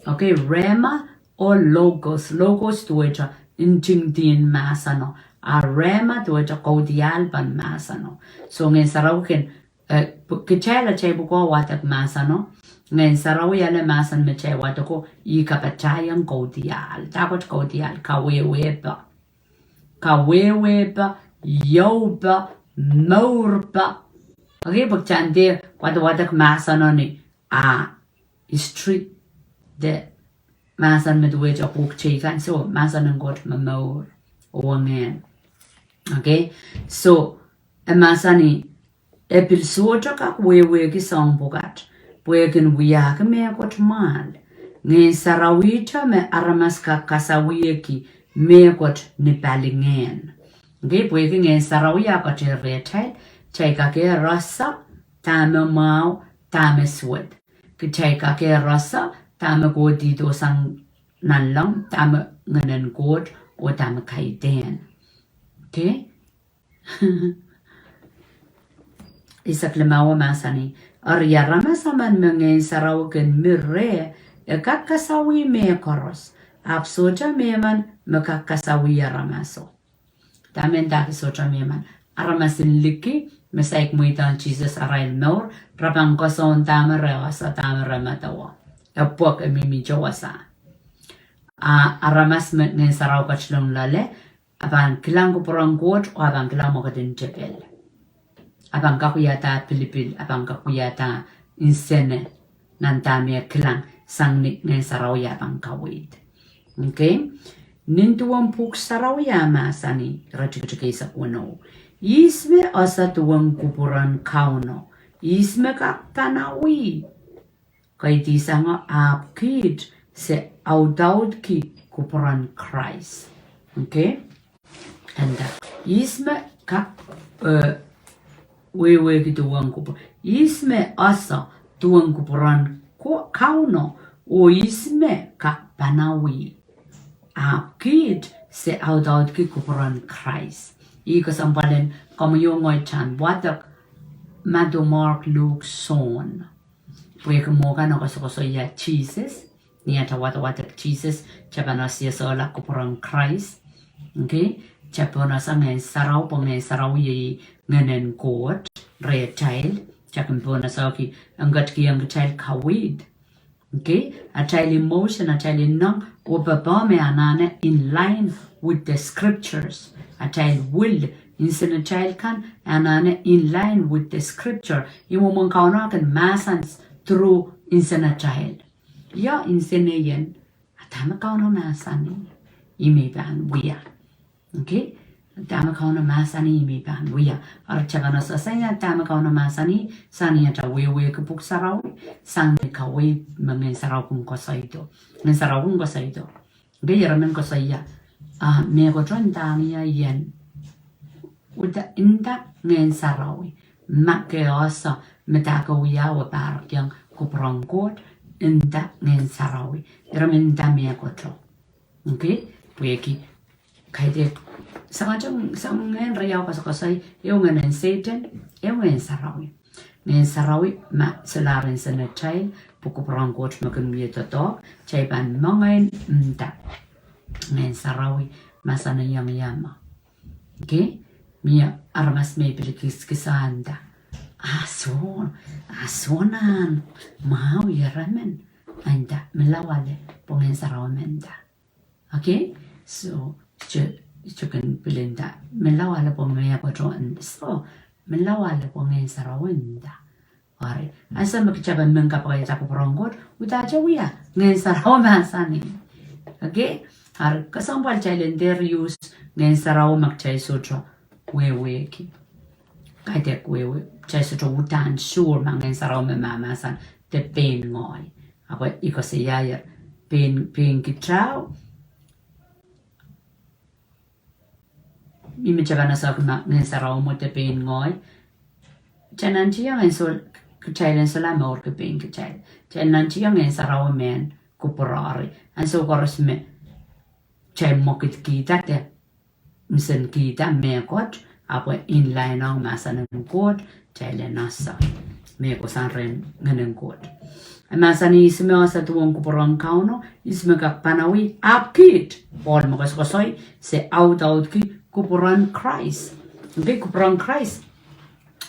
Okay, rhema oh logos. Logos duwehte ntingdihn mahseno. A rhema duwehte kaudiahl pahn mahseno. So Ngehn Sarawi kin, eh, pw-, kitail atail pwukoa wadek mahseno. Ngehn Sarawi ale mahsen me kitail wadeko, ih kapatahiong kaudiahl. Dahkot kaudiahl? Kawehwehpe. Kawehwehpe, ioupe, mourpe. Okay, pwe kitail dehr wadewadek mahseno ni, ah, history, de mahsen me duwehte pwuhk teikan, so mahsen en Koht me mour, oh ngehn. Okay, so, e mahsanih, e pil sohte kak wehwehki soahng pwukat, pwe e kin wiahki mehkot mwahl. Ngehn Sarawihte me aramas kak kasawihki mehkot ni palingehn. Okay, pwehki Ngehn Sarawi ah ketin rehtail, kitail kak ese dahme mwahu, dahme suwed. Kitail kak ese dahme kohdihdo sang nanleng, dahme ngehnen Koht, oh dahme kaidehn. Okay? Eisek limau mahsanih, eri aramas emen me Ngehn Sarawi kin mi reh, e kak kasawih mehkoaros, ahpw sohte mehmen me kak kasawih aramaso. Dahme ndahki sohte mehmen? Aramas en liki me saik mweidohng Sises arail mour, re pahn koasoia dahme re ese, dahme re medewe. E pwuhk, e mihmihte wasa. A aramas me Ngehn Sarawi ketilong loale, a pahn kilang kupwuren Koht, oh a pahn kilang mwekid en tepel. A pahn kak wiahda pilipil, a pahn kak wiahda nsene, nan dahme e kilang sang ni Ngehn Sarawi ah pahn kaweid. Okay? Nin duwen Pwuhk Sarawi ah mahsanih, ire tikitik eisek weneu, ihs me ese duwen kupwuren Kauno? Ihs me kak panawih? Kaidehn sang ahpw kiht se audaudki kupwuren Krais. Okay? Eri, ihs me kak, eh, wehwehki duwen kupwur-, ihs me ese duwen kupwuren Ko-, Kauno? Oh ihs me kak panawih, ahpw kiht, se audaudki kupwuren Krais. Ih kesempwal en komwi oh ngehi pahn wadek Madiu, Mark, Luk, Sohn. Pwehki mwo kan e koasokoasoia Sises, ni atail wadawadek Sises, kitail pahn esehla kupwuren Krais. Okay? Kitail pahn ese Ngehn Sarawi, pwe Ngehn Sarawi iei Ngehnen Koht rehtail. Kitail kin pahn esehki, en ketikihong kitail kaweid. Okay? Atail emotion, atail ineng, oh popohl me anahne in line with the scriptures. Atail will, nsenatail kan, anahne in line with the scripture. Ih mwomwen Kauno kin mahsanih through nsenatail. Ia nseneien, a dahme Kauno mahsanih, ih me I pahn wia. Okay? Dahme Kauno mahsanih, ih me I pahn wia. Eri kitail pahn esehla dahme Kauno mahsanih, sang ni atail wehwehki Pwuhk Sarawi, sang ni kaweid me Ngehn Sarawi kin koasoido. Ngehn Sarawi kin koasoido. Okay, ire men koasoia, ah, mehkot o ndahng ie ien, uhdahn nda Ngehn Sarawi, ma ke ese, me dahke wia oh pahrekiong kupwuren Koht, nda Ngehn Sarawi. Ire men nda mehkot o. Okay, pwehki kaidehk, sang, sang Ngehn Riau koasokoasoi, ehu ngehnen Sehdan, ehu Ngehn Sarawi. Ngehn Sarawi ma solahr nsenatail, pwe kupwuren Koht me kin wie doadoahk, kitail pahn mengei nda. Ngehn Sarawi mahsanihong ie ma, okay, mie aramas me pil kiskis nda, a soh, a soh nan, mwahu ire men, nda, melawa ale pwe Ngehn Sarawi me nda. Okay? So, kitail, kitail kin pil nda, melawa ale pwe mie patohwan, so, melawa ale pwe Ngehn Sarawi nda. Eri, ansou me kitail pahn men kapakapki kupwuren Koht, uhdahn wia Ngehn Sarawi mahsanih. Okay? Eri, kesempwal kitail en dehr use Ngehn Sarawi ma kitail sohte wehwehki. Kaidehk wehwe, kitail sohte uhdahn sure ma Ngehn Sarawi me mahmahsanih de pein ngehi. Ahpw I koasoiaier, pein, pein kitail, ih me kitail pahn esehki ma Ngehn Sarawi mwo de pein ngehi. Kitail nantihong ansou, kitail ansou la mourki pein kitail. Kitail nantihong Ngehn Sarawi mehn kupwureri. Ansou koaros me kitail mwekidkihda de nsenkihda mehkot, ahpw inline ong mahsen en Koht, kitail en ese mehkot sang rehn Ngehnen Koht. E mahsanih, ihs me ese duwen kupwuren Kauno, ihs me kak panawih, ahpw kiht. Pohl me koasokoasoi, se audaudki kupwuren Krais. Okay, kupwuren Krais.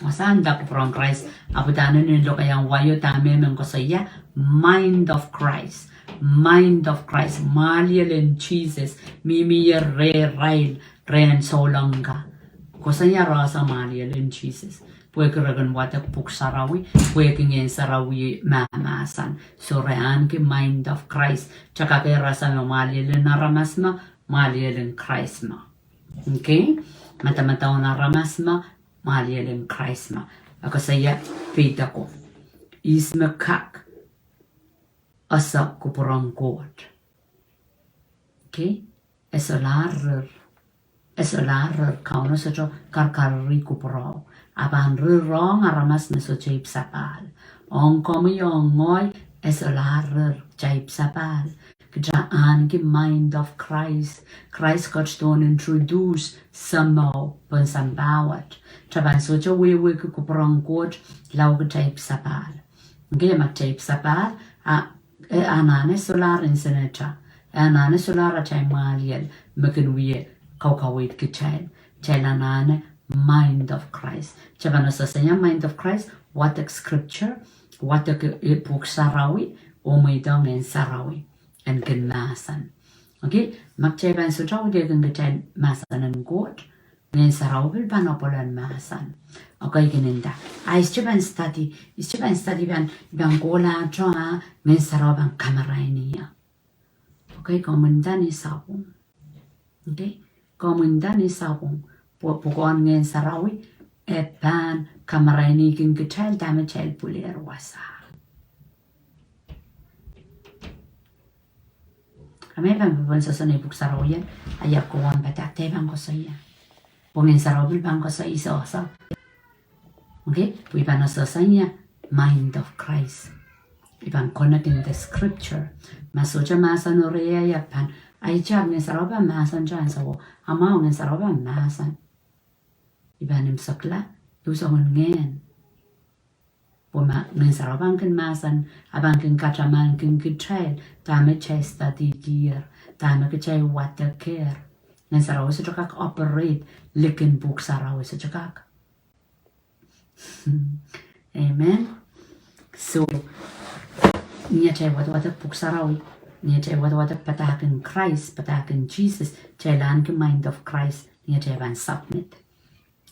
Wasahn nda kupwuren Krais, ahpw uhdahn nin lokaiahn wai o dahme men koasoia, mind of Christ. Mind of Christ. Mwahliel en Sises. Mihmi ie rehrail, rehn souleng ka. Koasoia re ese mwahliel en Sises. Pwehki re kin wadek Pwuhk Sarawi, pwehki Ngehn Sarawi mahmahsen. So re ahneki mind of Christ. Kitail kak ese me mwahliel en aramas me, mwahliel en Krais me. Okay? Madamadau en aramas me, mwahliel en Krais me. E koasoia peidek o. Ihs me kak ese kupwuren Koht. Okay? E solahr rir. E solahr rir, Kauno sohte karkarih kupwuro. E pahn rir ong aramas me sohte ipwsapahl. Ong komwi ong ngehi, e solahr rir, kitail ipwsapahl. Kitail ahneki mind of Christ. Krais ketidohn introduce soumwahu pohn sampah wet. Kitail pahn sohte wehwehki kupwuren Koht, lao kitail ipwsapahl. Okay, ma kitail ipwsapahl, a, e anahne solahr nsenatail. E anahne solahr atail mwahliel, me kin wie kaukaweid kitail. Kitail anahne mind of Christ. Kitail pahn esehla mind of Christ, wadek scripture, wadek, eh, Pwuhk Sarawi, oh mweidohng Ngehn Sarawi en kin mahsen. Okay, ma kitail pahn sohte audekin kitail mahsen en Koht, Ngehn Sarawi pil pahn apwal en mahsen. Okay, kin nda, a ihs te pahn study, ihs te pahn study pahn, pahn kohla te a, Ngehn Sarawi pahn kamarain ie. Okay, komw nda ni sapwung. Okay, komw nda ni sapwung. Pwe, pwukoahn Ngehn Sarawi, e pahn kamarainihkin kitail dahme kitail pwilier wasa. A me pahn pwupwun sohso ni Pwuhk Sarawi en, a ia kowan padahk te pahn koasoia. Pwe Ngehn Sarawi pil pahn koasoia sohso. Okay, pwe I pahn sohsoia mind of Christ. I pahn connect in the scripture. Ma sohte mahsen o riei, I pahn, ai, I tah, Ngehn Sarawi pahn mahsen tah ansou o. Amwail Ngehn Sarawi pahn mahsen. I pahn imwisekla, I soangen ngehn. Pwe ma Ngehn Sarawi pahn kin mahsen, a pahn kin katamankin kitail dahme kitail study-kihda, dahme kitail wadekehda. Ngehn Sarawi sohte kak operate likin Pwuhk Sarawi, sohte kak. Amen. So, ni atail wadawadek Pwuhk Sarawi, ni atail wadawadek padahk en Krais, padahk en Sises, kitail ahneki mind of Christ, ni atail pahn submit.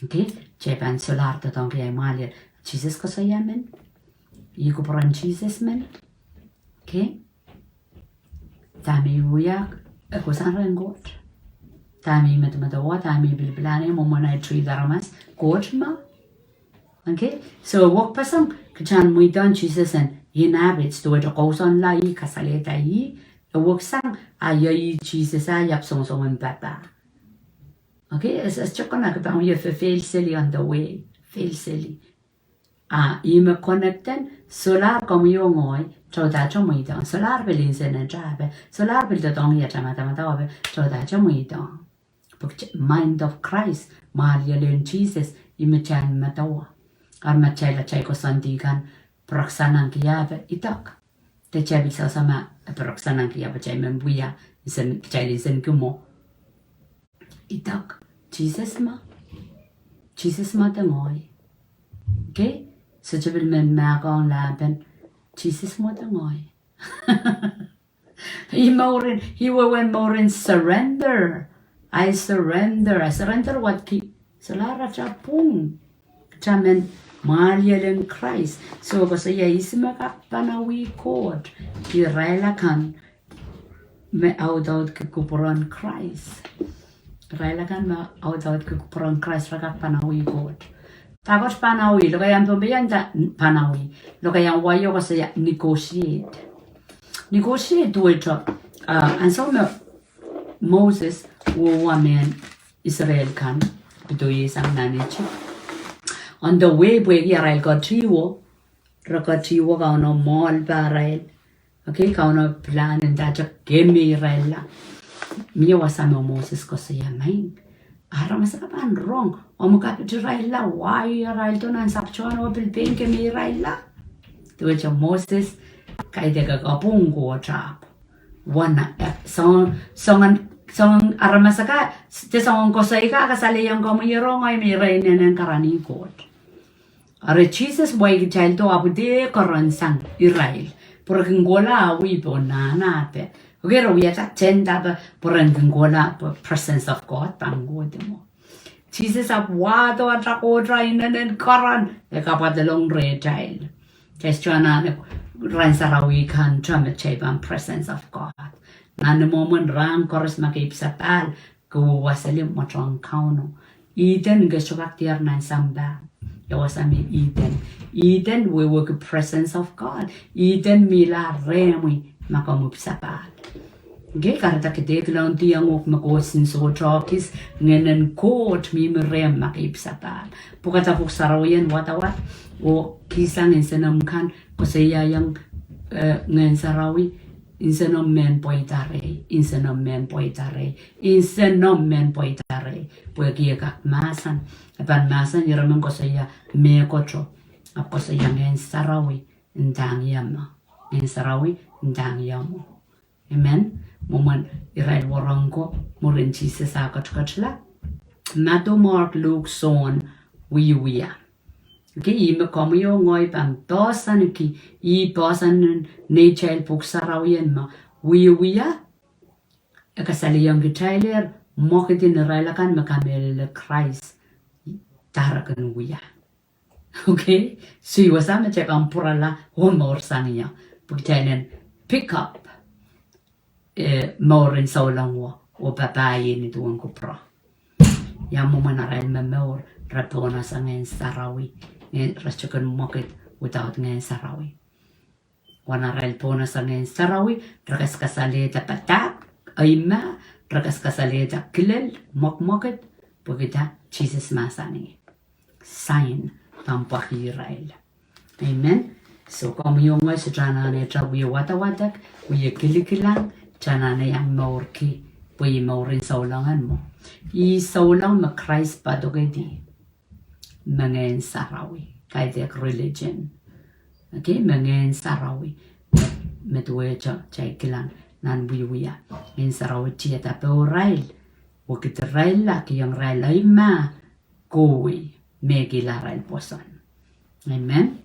Okay, kitail pahn solahr doadoahngki ahi mwahliel. Sises koasoia men. Ih kupwuren Sises men. Okay. Dahme I wia, e kohsang rehn Koht. Dahme I medemedewe, dahme I pilipilahn, mwomwen ahi treat aramas, Koht me. Okay. So, e wekpeseng kitail en mweidohng Sises en inhabit, duwehte kousoanla ih, kasalehda ih, e wekpeseng, a ia ih Sises, a iap songosongen papah. Okay, e, e sohte kak pahn wia fe-, fail seli on the way, fail seli. A, ih me connect-en, solahr komwi oh ngehi, kitail uhdahte mweidohng, solahr pil insenatail, solahr pil doadoahngki atail madamadau, kitail uhdahte mweidohng. Pwe mind of Christ, mwahliel en Sises, ih me kitail medewe. Eri ma kitail, atail koasoandi kan, pireksanangki, idek. De kitail pil sewese ma, pireksanangki, pwe kitail men wia, insen, kitail insenki mwo. Idek, Sises me, Sises me de ngehi. Okay? Sohte pil men mahkohng lahpen, Sises me de ngehi. Ih mouren, ih wehwehn mouren surrender. I surrender. I surrender what ki, solahr atail pwung. Kitail men mwahliel en Krais. So, koasoia ihs me kak panawih Koht. Irail akan me audaudki kupwuren Krais. Irail akan me audaudki kupwuren Krais re kak panawih Koht. Dahkot panawih, lokaiahn Pohnpei nda panawih. Lokaiahn wai o koasoia negotiate. Negotiate duwehte, ah, ansou me Moses wia mehn Israel kan, pil iang sang nan Egypt. On the way, pwehki arail ketihwo, re ketihwo Kauno mwohl pahrail. Okay, Kauno pilahn ndahte kemehirailla. Mie wasa me Moses koasoia, maing, aramas akan pahn rong, omw kapit irailla, wai irail doh nan sapwtehn oh pil pein kemehirailla. Duwehte Moses, kaidehk e kapwung Koht ahpw. Wana, eh, soangen, soangen, soangen aramas akan, de soangen koasoi kan kasalehiong komwi oh ngehi me irail inenen karanih Koht. Eri Sises wai kitail doh ahpw de karanih sang irail. Pwe re kin kohla awi pohn nahna peh. Okay, re wiahda tent peh, pwe re kin kohla pwe presence of God pahn kohdi mwo. Sises ahpw wahdo atail Koht inenen karanih, e kapwaiada lohng rehtail. Kitail sohte anahne rahn sarawi kan, kitail me kitail pahn presence of God. Nan imwomwen rahn koaros ma ke ipwsapahl, ke wehwehki seli mwohn Kauno. Eden ke sohte kak diar nan sampah. Ia wasa me Eden? Eden wehwehki presence of God. Eden mihla rehmwi ma komw ipwsapahl. Okay, kahrehda ke dehr kilangdiong uhk me Koht sohte kis, Ngehnen Koht mihmi rehmw ma ke ipwsapahl. Pwukada Pwuhk Sarawi en wadawad, oh kihsang insenomw kan, koasoiaiong, eh, Ngehn Sarawi, insenomw mehn pweida rehi, insenomw mehn pweida rehi, insenomw mehn pweida rehi, pwehki e kak mahsen, e pahn mahsen ire men koasoia mehkot o, ahpw koasoia Ngehn Sarawi, ndahng ie mwo. Ngehn Sarawi, ndahng ie mwo. Amen. Mwomwen irail wahnpoaron ko, mwurin Sises ah ketiketla. Madiu, Mark, Luk, Sohn, wiewia. Okay, ih me komwi oh ngehi pahn poahsoanki, ih poahsoan neitail Pwuhk Sarawi en me wiewia, e kasalehiong kitailehr mwekid en irail akan me kamehlele Krais, dahre kin wia. Okay, so ih wasa me kitail pahn pwurala oh mour sang ie, pwe kitail en pick up, eh, mouren souleng wo, oh papah ie ni duwen kupwure. Ia mwomwen arail momour, re pohnese Ngehn Sarawi, eh, re sohte kin mwekid without Ngehn Sarawi. Wen arail pohnese Ngehn Sarawi, re kaskasalehda padahk, eimah, re kaskasalehda kilel, mwekmwekid, pwehki dah? Sises mahsanih, sign pahn pwakih irail. Amen. So komwi oh ngehi sohte anahne wia wadawadek, wia kilikilang, sohte anahne iang mourki, pwe ih mouren souleng en mwo. Ih souleng me Krais padokedi me Ngehn Sarawi, kaidehk religion. Okay, me Ngehn Sarawi, me duwehte kitail kilang nan wiewia. Ngehn Sarawi tiada pohrail, wekidirailla, kihong irail eimah, kohwei, mehkihla arail pwoson. Amen.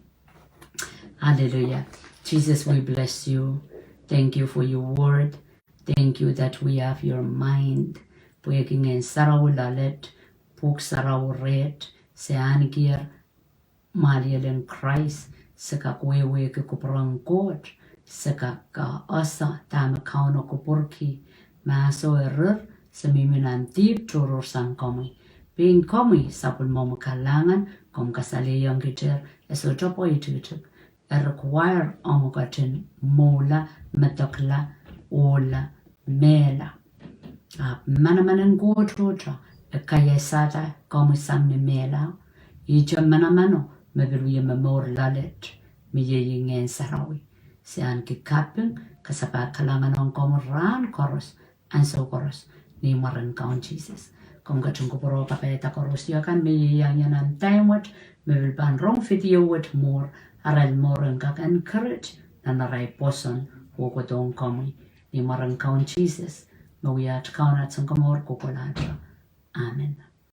Hallelujah. Jesus, we bless you. Thank you for your word. Thank you that we have your mind. Pwehki Ngehn Sarawi loalet, Pwuhk Sarawi reht, se ahnikier mwahliel en Krais, se kak wehwehki kupwuren Koht, se kak ese dahme Kauno kupwurki, mahso rir, se mihmi nan dihp tohrohrsang komwi. Pein komwi sapwellimomwi kalahngan, komw kasalehiong kitail, e sohte pwe tikitik. E require omw ketin mwahula, medekla, ohla, mehla. Ahpw manaman en Koht tohto, e kaiasada komwi sang ni mehla. Ihte manamano me pil wia momour loalet, me iei Ngehn Sarawi. Se ahneki kaping, kasapahl kalahngan ong komwi rahn koaros, ansou koaros, ni mwaren Kaun Sises. Komw ketin kupwurki kapai koaros kan me ieiang nan time wet, me pil pahn rong video wet mwuhr, arail mour en kak encourage nan arail pwoson oh kohdohng komwi. Ni mwaren Kaun Sises, me wia at Kaun, at Sounkomour, kohkohlahte. Amen.